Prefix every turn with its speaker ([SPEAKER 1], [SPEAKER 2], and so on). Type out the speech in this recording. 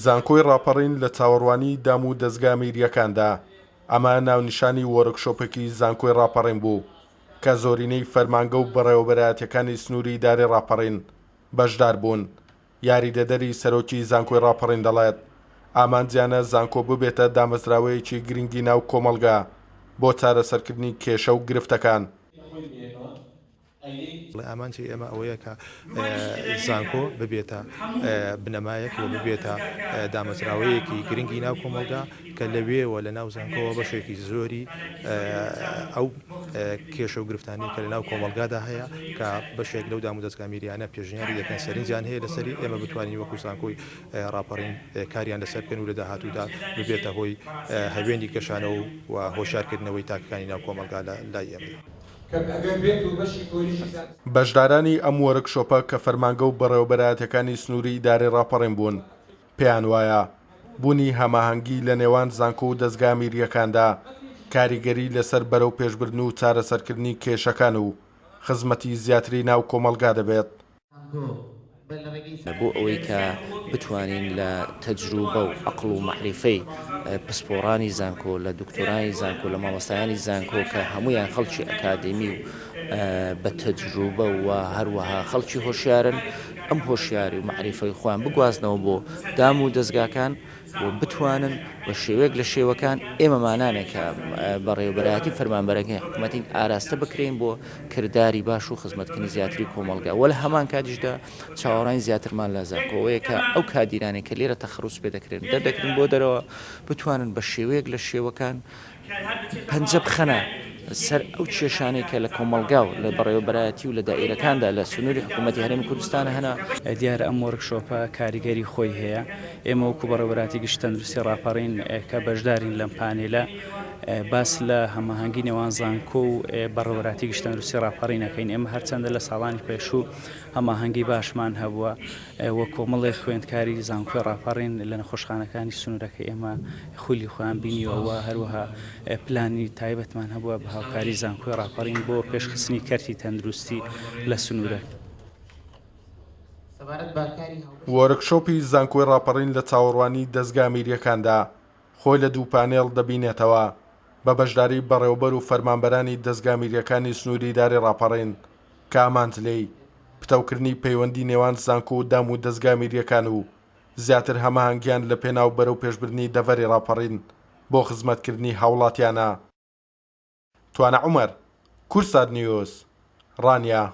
[SPEAKER 1] زانکۆی ڕاپەڕین لە چاوەڕوانی دام و دەزگا میرییەکاندا، ئەمە ناونیشانی وۆرکشۆپێکی زانکۆی ڕاپەڕین بوو کە زۆرینەی فەرمانگە و بەڕێوەبەرایەتیەکانی سنووری ئیدارەی ڕاپەڕین بەشدار بوون. یاریدەدەری سەرۆکی زانکۆی ڕاپەڕین دەڵێت، ئامانجیانە زانکۆ ببێتە دامەزراوەیەکی گرنگی ناو کۆمەڵگا بۆ چارەسەرکردنی کێشە و گرفتەکان.
[SPEAKER 2] ئامانجی ئێمە ئەوەیە کە زانکۆ ببێتە بنەمایەک و ببێتە دامەزراوەیەکی گرنگی ناو کۆمەڵگا کە لەوێوە لە ناو زانکۆوە بەشێکی زۆری ئەو کێشە و گرفتانەی کە لە ناو کۆمەڵگادا هەیە کە بەشێک لەو دامودەزگا میریانە پێشنیاری دەکەن سەرنجیان هەیە لەسەری ئێمە بتوانین وەکو زانکۆی ڕاپەڕین کاریان لەسەر بکەن و لە داهاتوودا ببێتە هۆی هەوێنی گەشانەوە و هۆشیارکردنەوەی تاکەکانی ناو کۆمەڵگا لە لای ئێمە.
[SPEAKER 1] بەشدارانی ئەم وۆرکشۆپە کە فەرمانگە و بەڕێوەبەرایەتیەکانی سنووری ئیدارەی ڕاپەڕین بوون، پێیان وایە، بوونی هەماهەنگی لە نێوان زانکۆ و دەزگا میرییەکاندا کاریگەری لەسەر بەرەوپێشبردن و چارەسەرکردنی کێشەکان و خزمەتی زیاتری ناو کۆمەڵگا دەبێت.
[SPEAKER 3] بۆ ئەوەی کە بتوانین لە تەجروبە و عەقڵ و مەعریفەی پسپۆڕانی زانکۆ، لە دکتۆرانی زانکۆ، لە مامۆستایانی زانکۆ کە هەموویان خەڵکی ئەکادیمی و بە تەجروبە و هەروەها خەڵکی هۆشیارن، ئەم هۆشیاری و مەعریفەی خۆیان بگوازنەوە بۆ دام و دەزگاکان و بتوانن بە شێوەیەک لە شێوەکان ئێمەمانانێک کە بەڕێوەبەرایەتی فەرمانبەرەکەی حکوومەتین ئاراستە بکرێین بۆ کرداری باش و خزمەتکردنی زیاتری کۆمەڵگا وە لە هەمان کاتیشدا چاوەڕانی زیاترمان لە زانکۆوەیە کە ئەو کادیرانەی کە لێرە تەخەروج پێ دەکرێن دەردەکرێن بۆ دەرەوە بتوانن بە شێوەیەک لە شێوەکان پەنجە بخەنە سەر ئەو کێشانەی کە لە کۆمەڵگا و لە بەڕێوەبەرایەتی و لە دائیرەکاندا لە سنووری حکوومەتی هەرێمی کوردستان هەنە.
[SPEAKER 4] دیارە ئەم وۆرکشۆپە کاریگەری خۆی هەیە، ئێمە وەکو بەڕێوەبەرایەتی گشتی تەندروستی ڕاپەڕین کە بەشدارین لەم پانێلە باس لە هەماهەنگی نێوان زانکۆ و بەڕێوەبەرایەتی گشتی تەندروستی ڕاپەڕین ئەکەین، ئێمە هەرچەندە لە ساڵانی پێشوو هەماهەنگی باشمان هەبووە و کۆمەڵێک خوێندکاری زانکۆی ڕاپەڕین لە نەخۆشخانەکانی سنوورەکەی ئێمە خولی خۆیان بینیوە و هەروەها پلانی تایبەتمان هەبووە بە هاوکاری زانکۆی ڕاپەڕین بۆ پێشخستنی کەرتی تەندروستی لە سنوورەکە.
[SPEAKER 1] وۆرکشۆپی زانکۆی ڕاپەڕین لە چاوەڕوانی دەزگا میرییەکاندا خۆی لە دوو پانێڵ دەبینێتەوە بە بەشداری بەڕێوەبەر و فەرمانبەرانی دەزگا میرییەکانی سنووری ئیدارەی ڕاپەڕین کە ئامانج لێی پتەوکردنی پەیوەندی نێوان زانکۆ و دام و دەزگا میرییەکان و زیاتر هەماهەنگیان لە پێناو بەرەوپێشبردنی دەڤەری ڕاپەڕین بۆ خزمەتکردنی هاوڵاتیانە. توانا عومەر، کوردسات نیوز، ڕانیە.